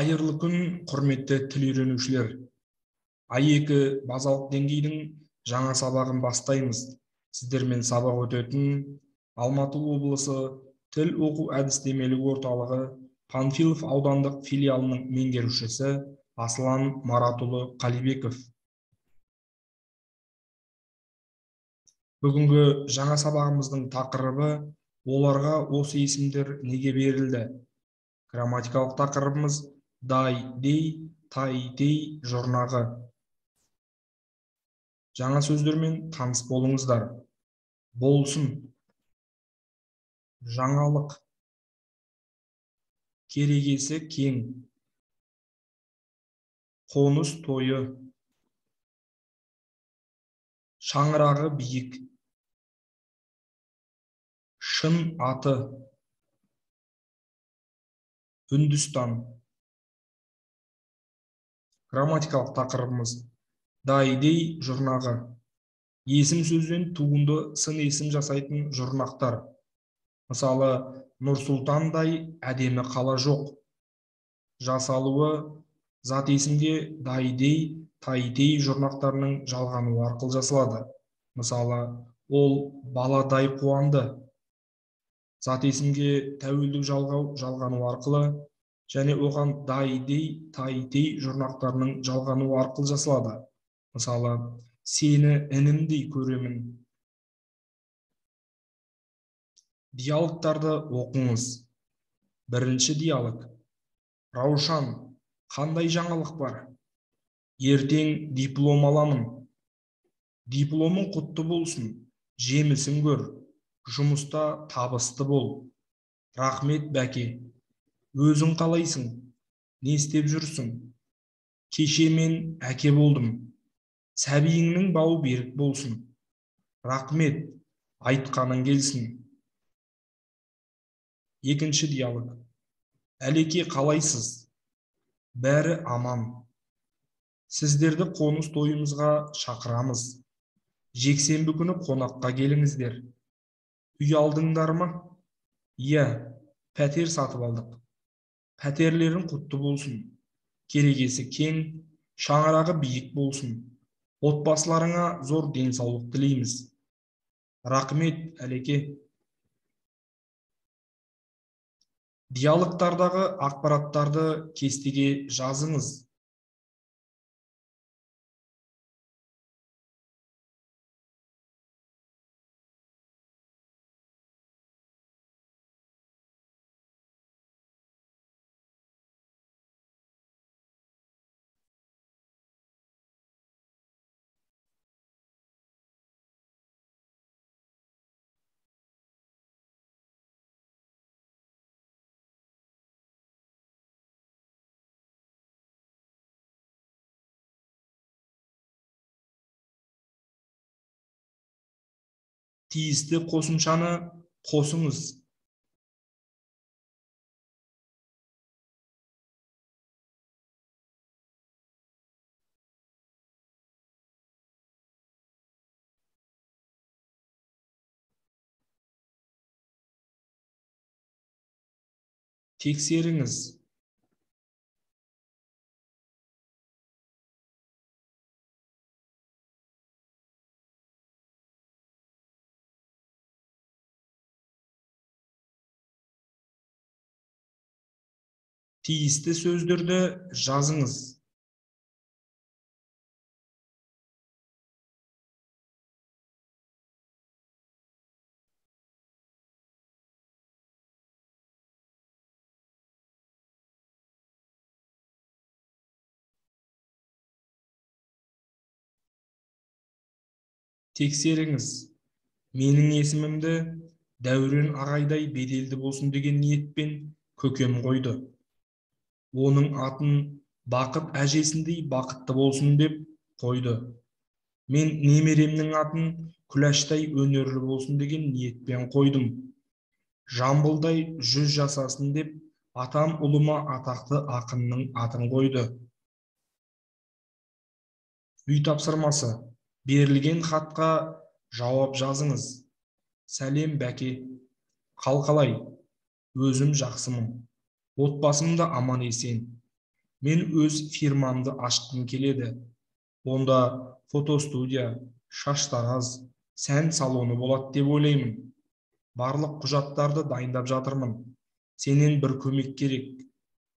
Қайырлы күн, құрметті тіл үйренушілер. А2 базалық деңгейдің жаңа сабағын бастаймыз. Сіздермен сабақ өтетін Алматы облысы тіл оқу әдістемелік орталығы Панфилов аудандық филиалының меңгерушісі Аслан Маратұлы Қалибеков. Бүгінгі жаңа сабағымыздың тақырыбы оларға осы есімдер неге берілді? Грамматикалық тақырыбымыз дай, дей, тай, дей жұрнағы. Жаңа сөздермен таныс болыңыздар. Болсын, жаңалық, керегесі кең, қоныс тойы, шаңырағы биік, шын аты, Үндістан. Грамматикалық тақырыбымыз дай, дей жұрнағы. Есім сөзден туынды сын есім жасайтын жұрнақтар. Мысалы, Нұр-Сұлтандай әдемі қала жоқ. Жасалуы зат есімге дай, дей, тай, дей жұрнақтарының жалғануы арқылы жасалады. Мысалы, ол баладай қуанды. Зат есімге тәуелдік жалғау жалғану арқылы және оған дай, дей, тай, дей жұрнақтарының жалғануы арқылы жасалады. Мысалы, сені інімдей көремін. Диалогтарды оқыңыз. Бірінші диалог. Раушан, қандай жаңалық бар? Ертең диплом аламын. Дипломың құтты болсын, жемісін көр. Жұмыста табысты бол. Рахмет, бәке. Өзің қалайсың? Не істеп жүрсің? Кеше мен әке болдым. Сәбиіңнің бауы берік болсын. Рахмет, айтқаның келсін. Екінші диалог. Әлеке, қалайсыз? Бәрі аман. Сіздерді қоныс тойымызға шақырамыз. Жексенбі күні қонаққа келіңіздер. Үй алдыңдар ма? Иә, пәтер сатып алдық. Пәтерлерің құтты болсын. Керегесі кең, шаңырағы биік болсын. Отбасыларыңа зор денсаулық тілейміз. Рахмет, Әлеке. Диалогтардағы ақпараттарды кестеге жазыңыз. Тиісті қосымшаны қосыңыз. Тексеріңіз. Тиісті сөздерді жазыңыз. Тексеріңіз. Менің есімімді Дәурен ағайдай беделді болсын деген ниетпен көкем қойды. Оның атын Бақыт әжесіндей бақытты болсын деп қойды. Мен немеремнің атын Күләштай өнерлі болсын деген ниетпен қойдым. Жамбылдай 100 жасасын деп атам ұлыма атақты ақынның атын қойды. Үй тапсырмасы. Берілген хатқа жауап жазыңыз. Сәлем, бәке. Қал қалай? Өзім жақсымын. Отбасым да аман есен. Мен өз фирмамды ашқым келеді. Онда фотостудия, шаштараз, сән салоны болады деп ойлаймын. Барлық құжаттарды дайындап жатырмын. Сенен бір көмек керек.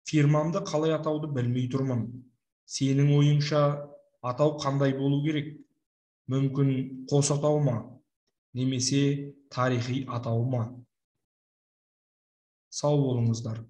Фирмамды қалай атауды білмей тұрмын. Сенің ойыңша атау қандай болу керек? Мүмкін қос атау ма? Немесе тарихи атау ма? Сау болыңыздар.